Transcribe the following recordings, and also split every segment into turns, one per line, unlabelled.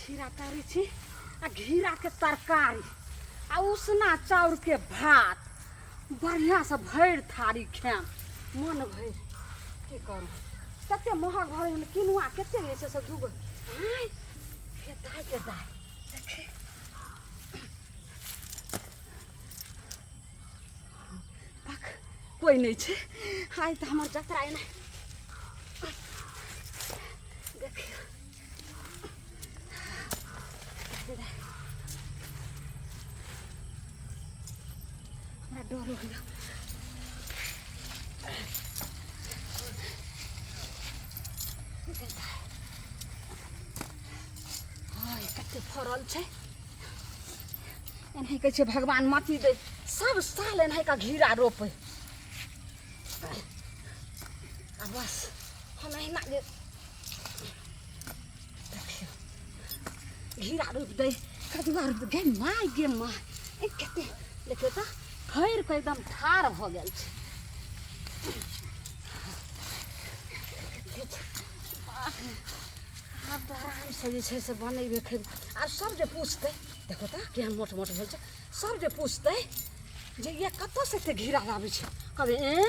खीरा तरै छी आ घिराके तरकारी आ उसना चाउरके भात बढ़िआँसँ भरि थारी खायब मन भरि। की करू, कते महग भऽ गेल किनुआ, कते लै छै सब दूगो। आँय हे दाइ के दाइ, देखी पक कोइ नहि छै। आइ तऽ हमर जतरा एना देखियौ। हमरा डर होइया। हाय, कते फड़ल छै। एनाही कहै छै भगवान मती दै, सब साल एनाही का घिरा रोपै आ बस हम एहिना जे देखियौ घिरा रोपि दै, कदुआ रोपि दै। गे माय, गे माय, ए कते देखियौ तऽ फड़ि कऽ एकदम ठाढ़ भऽ गेल छै। कते छै। बाप रे, आब तऽ आरामसँ जे छै से बनेबै खेबै। आब सब जे पूछतै, देखो तऽ केहन मोट मोट भेल छै। सब जे पूछतै जे ये कतऽसँ एते घिरा लाबै छै, कहबै एँ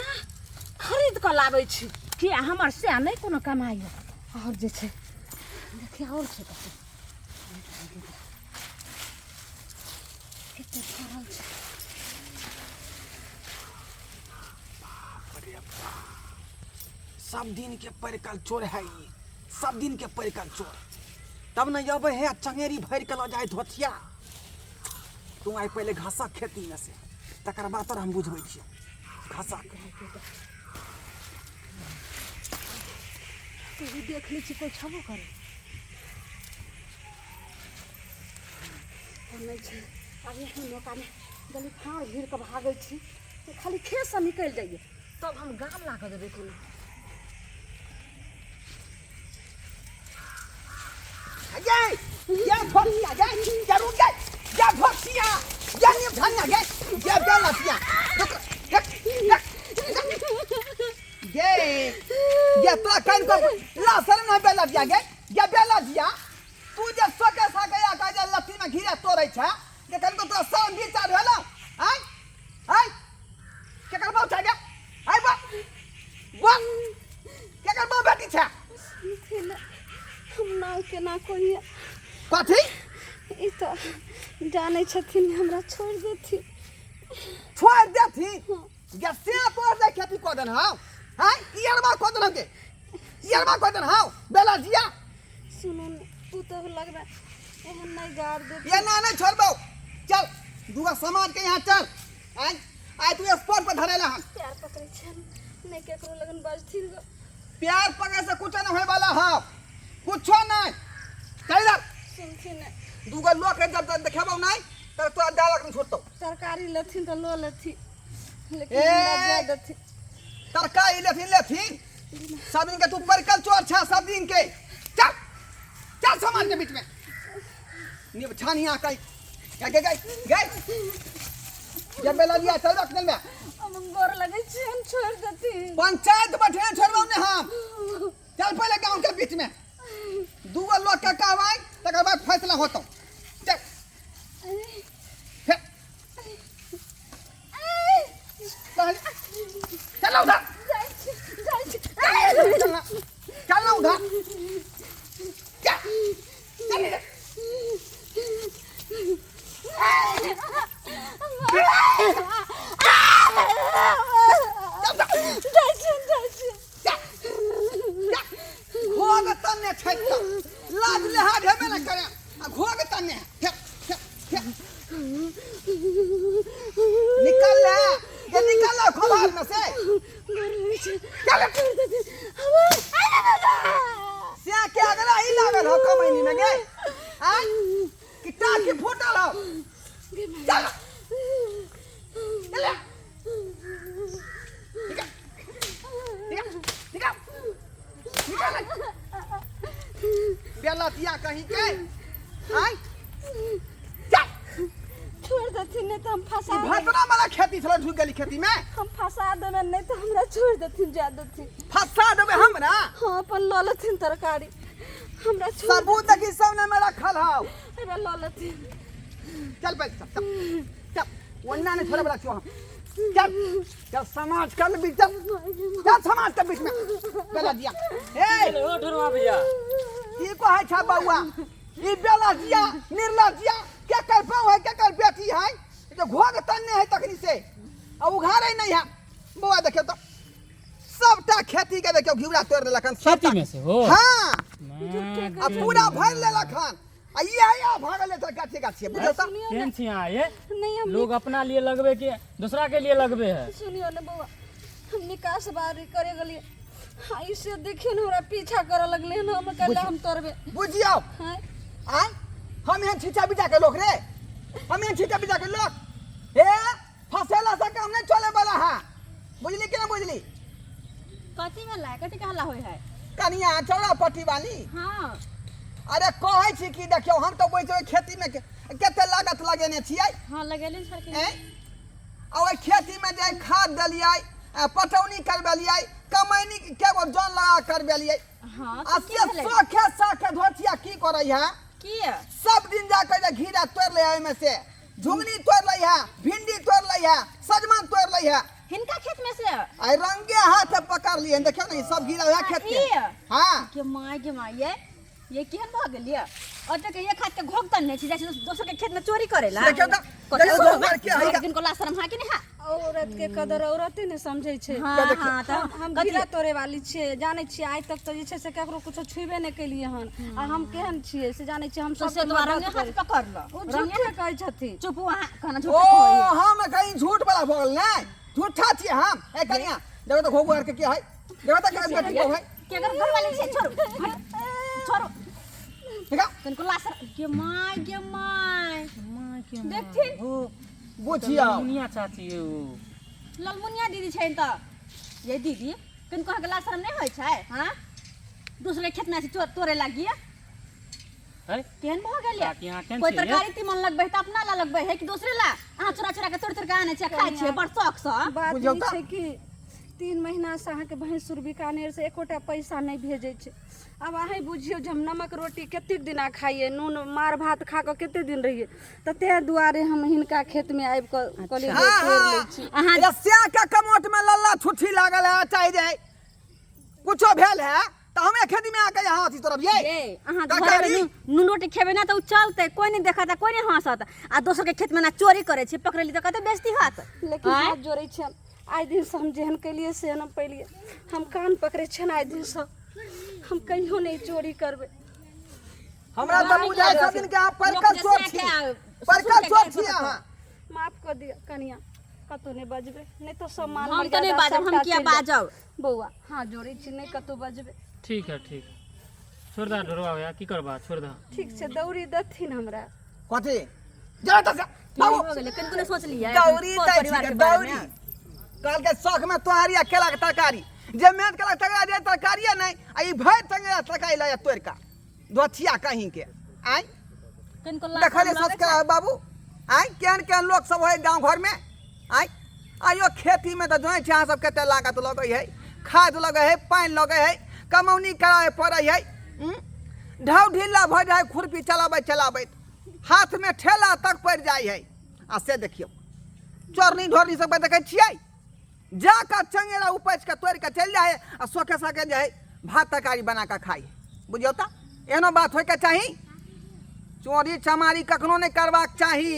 खरीद कऽ लाबै छी। किया हमर सएह नहि कोनो कमाइ यऽ। आओर जे छै देखियौ, आओर छै कते कते फड़ल छै।
बाप रे बाप, सब दिन के परिकल चोर है ई, सब दिन के परिकल चोर। तब ने अबै है आ चंगेरी भरि के लऽ जाइत होथिया। तू आइ पहिले घासक खेती में से, तकर बाद तोरा हम बुझबै छियौ घासक।
तू देख लै छी, कोइ छबो करे कोइ नहि छै। आब एहन मौकामे गली फाड़ घिर कऽ भागै छी तऽ खाली खेतसँ निकलि जाइए, तब हम गाम ला कऽ देबै कोनो।
ये ये भोसिया, ये ये रुक जा, ये भोसिया, ये नहीं धनिया, ये ये बेलतिया, रुक रुक रुक। ये ये तोरा कान को ला शर्म नहीं बेलतिया। गे ये बेलतिया, तू जे सोके साके या का जे लत्ती में घिरा तोड़ै छै के कन को तोरा शर्म विचार भेल? आय आय, केकर बाप छै गे? आय बा बोल, केकर बाप बेटी छै?
हम नाव केना कहिए?
कथी
ई तऽ जानै छथिन, हमरा छोड़ि देथिन।
छोड़ि देथिन गे? से तोड़ दे खेती कऽ देन हौ। हैं ई अरबा कऽ देन गे, ई अरबा कऽ देन हौ बेला जिया।
सुनू ने, पुतोहु लगबै एहन नहि गार देथिन।
ये ना नहीं छोड़बौ, चल दूगो समाज के यहाँ चल। आय आय तू स्पॉट पर धरेला हन।
प्यार पकड़ै छनि, नहि केकरो लगन बजथिन गो।
प्यार पकड़े से कुछ नहीं होए वाला है, कुछो नहीं। चल इधर।
सुनथिन ने।
दूगो लोग के जब तक देखेबौ नहीं तब तोरा डालक नहीं छोड़तौ।
तरकारी लेथिन तऽ लऽ लेथिन, लेकिन
ए!
हमरा जाय देथिन।
तरकारी लेथिन लेथिन, सब दिन के तू परकल चोर छा सब दिन के। चल चल समाज के बीच में निब छानिया कई गए गए गए जब बेला लिया चल रख में।
हम गोर लगै छी, हम छोड़ि देथिन।
पंचायत बैठे छोड़बौ ने हम। चल पहले गांव के बीच में दूगो लोग के कहबै, तकर बाद फैसला होतौ। चल हे। चल चल उधर।
जाइ छी, जाइ छी।
चल ना, चल ना उधर, चल चल इधर।
जाइ छी, जाइ छी।
घोग तन्ने छै तऽ लाज लेहाज हेबे ने करे आ घोग तन्ने। हे हे हे, निकल ले ये, निकल ले खोभार में से।
गोर लगै छी।
चल।
छोड़ि देथिन।
से के अगला ही लागल हो कमैनी में गे आय कि टाकी फूटल हो। चल चल, निकल निकल निकल निकल बेलतिया कहीं के। आय चल।
छोड़ि देथिन, नहि तऽ हम फंसा
ई
देबै।
भतरा वाला खेती छलो, ढुक गेली खेती में।
हम फंसा देबै, नहि तऽ हमरा छोड़ि देथिन, जा देथिन।
फंसा देबै हमरा?
हाँ, अपन लऽ लेथिन तरकारी, हमरा छोड़।
सबूत देखी सब ने में रखल हौ।
लेथिन।
चल पहिले, चल चल चल, ओन्ना नहीं छोड़े वाला छियो हम। चल चल समाज के बीच, चल चल समाज के बीच में बेला दिया। ए
ओ ढोरवा भैया,
की कहै छ बौआ? ई बेला दिया निर्लज्जिया के कर पाऊ है, के कर बेटी है जो घोग तन्ने है तखनी से आ उघारे नहीं है। बौआ देखियो तो सबटा खेती के देखियो घिउरा तोड़ लेलक हन
खेती में से हो।
हाँ,
माँ,
आ पूरा भरि लेलक हन आ ये या भागल लेतै गाछे गाछे, बुझल त?
सुनियो
केहन छी अहाँ ये?
नहीं, हम
लोग अपना लिए लगबे के दूसरा के लिए लगबे है?
सुनियो ने बौआ, हम निकास बारी करे गेलिए, हाँ, इसे देखियो ने हमरा पीछा करे लगले हन। हम कहले हम तोड़बे।
बुझियो।
हाँ।
आय हम एहन छीचा बिचा के लोक रे, हम एहन छीचा बिचा के लोक हे फसेला से काम नहीं चले वाला है, बुझली कि ना बुझली?
कथी भेलै? कथी के हल्ला होय है?
कनिया चौड़ा पट्टी वाली।
हाँ।
अरे कहै छी कि देखियौ हम तऽ बुझै खेती में कते लागत लगेने छियै।
हाँ, लगेले छलखिन।
ऐं? आ ओहि खेती में जे खाद देलियै, पटौनी करबेलियै, कमैनी के गो जन लगा करबेलियै।
हाँ,
आ
तऽ की
से
भेलै?
शौखे शौखे धोतिया की करै है?
की?
सब दिन जाके जे घीरा तोड़ि लै है, ओहिमे से झुंगनी तोड़ि लै है, भिंडी तोड़ि लै है, सजमनि तोड़ि लै है।
हिनका खेत में से?
आई रंगे हाथ पकड़ लिए, देखियौ ने ई सब घीरा वएह खेत के।
ई?
हाँ।
के my, के my, ये केहन भऽ गेल ये? ओते के एक हाथ के घोग तन नहि छै, जाइ छै दोसर के खेत में चोरी करेला।
देखियौ तऽ,
कथी
देखियौ
करबै?
घोघ के है।
किनको ला शरम है कि नहीं है?
औरत के कदर औरते ने समझै छै।
हाँ,
देखियौ।
हाँ, तऽ
हम
कथी?
घिरा तोड़े वाली छियै, जानै छियै। आइ तक तऽ जे छै से ककरो कुछो छुबे नहि केलियै हन, आ हम केहन छियै से जानै छियै। हम
तो से
सबके
तोरा
मदद
रंगे हाथ
करै।
पकड़ल।
ओ झूठे कहै छथिन।
चुप, अहाँ कहना
ओ
झूठे कहै।
हम कहीं झूठ वाला भऽ गेल नै? झूठा छियै हम। ए कनिया, देखो तऽ घोघ के की है, देखो तऽ कथी कहै है।
के अगर घर वाले छै, छोड़ू हट, छोड़ू।
देखा
कनको लासर के my, के my, देखथिन।
बुझियौ।
मुनिया चाची ये ओ
ललमुनिया दीदी छै तऽ ये दीदी, कनको अहाँके लासर नहि होइ छै? हाँ, दूसरे खेत में से चोर तोड़े लागिए।
है?
केहन भऽ गेल ये?
काकी, अहाँ केहन
कोई
छियै ये?
तरकारी तीमन लगबै है तऽ अपना ला लगबै है कि दोसरे ला? अहाँ चोरा चोरा के तोड़ तोड़ के आनै छियै, खाइ छियै बड़ शौक सँ।
बात
बुझियौ
ई
तऽ।
छै कि 3 महीना से अहाँके भैंसुर बीकानेर से एकोटा पैसा नहि भेजै छै। आब अहीँ बुझियौ जे हम नमक रोटी कतेक दिना खाइए, नून मार भात खा कऽ कतेक दिन रहियै, तऽ ताहि दुआरे हम हिनका खेतमे आबि कऽ कहलियै जे
हाँ,
तोड़ि लै
हाँ।
छी।
अहाँ
ये स्या के कमोट में लल्ला छुट्टी लागल है, चाहे जाए कुछो भेल है तऽ हमे खेती में आके यहाँ अथी तोड़ब ये।
ये अहाँ घर
तरकारी?
में नून रोटी खेबै ना तऽ उ चलतै, कोई नहीं देखत, कोई नहीं हंसत, आ दोसर के खेत में ना चोरी करै छी, पकड़ली तऽ कते बेइज्जती होत।
लेकिन
आँय?
हाथ जोड़ै छियनि, आइ दिनसँ हम जेहन केलियै से हम पेलियै। हम कान पकड़ै छियनि, आइ दिनसँ हम कहियो नहि चोरी करबै।
हमरा तऽ बुझाइ छथिन कि अहाँ
लोक
परकल
जे
चोर
से
छी,
के आ,
परकल
ससुर के
चोर
गारि
छी
पकड़तौ।
अहाँ।
माफ कऽ दिअ कनिया, कतहु नहि बजबै, नहि तऽ सब मान
हम तऽ नहि
मर्यादा
बाजब, हम
सबटा
किया
चलि जायत।
बाजब?
बौआ, हाथ जोड़ै छी, नहि कतहु बजबै।
ठीक है, ठीक, छोड़ दा ढोरवा भैया, की करबा, छोड़ दा।
ठीक छै, दौरी देथिन हमरा।
कथी जा तऽ बाबू
भऽ गेलै, कनिको नहि सोचलियै
दौरी
पर
दै छी
परिवार
के
के बारेमे।
दौरी कहलकै शौख में तोहारी आ केला के तरकारी, जे मेहनत केलक तकरा जे तरकारिए नहि, आ ई भरि टंगे तरकारी लऽ तोड़ि कऽ धोथिया कहीं के आँय।
कनिको लाज
देखलियै
शरम लगै
संस्कार बाबू? आँय, केहन केहन लोक सब होइ गाँव घरमे। आँय, आइयो खेतीमे तऽ जानै छी अहाँ सब कते लागत लगै है, खाद लगै है, पानि लगै है, कमौनी कराबै पड़ै है, ढाउ ढिल्ला भऽ जाइ है खुरपी चलाबैत चलाबैत, हाथमे ठेला तक पड़ि जाइ है। आ से देखियौ चोरनी ढोरनी सबके देखै छियै, जा कऽ चंगेरा उपैछ कऽ तोड़ि कऽ चलि जाइ है आ शौखे शौखे जे है भात तरकारी बना कऽ खाइ है। बुझियौ तऽ एहनो बात होइके चाही? चोरी चमारी कखनो नहि करबाक चाही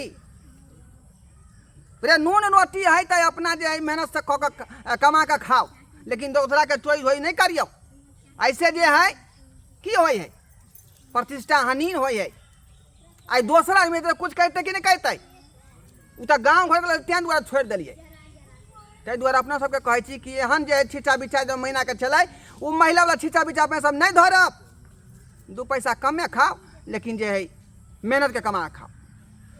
रे। नून रोटी है तऽ अपना जे है मेहनतसँ कऽ कऽ कमा कऽ खाउ, लेकिन दोसराके चोरी धोरी नहि करियौ। ऐसे जे है की होइ है, प्रतिष्ठा हानि होइ है। आइ दोसरा आदमी तऽ कुछ कहतै कि नहि कहतै? ओ तऽ गाँव घरके तेँ दुआरे छोड़ि देलियै। ताहि दुआरे अपना सबके कहै छी कि एहन जे छिचा बिचा जे महीनाके छलै, ओ महिलावला छिचा बिचा अपने सब नहि धरब। 2 पैसा कमे खाउ, लेकिन जे है मेहनतके कमा खाउ।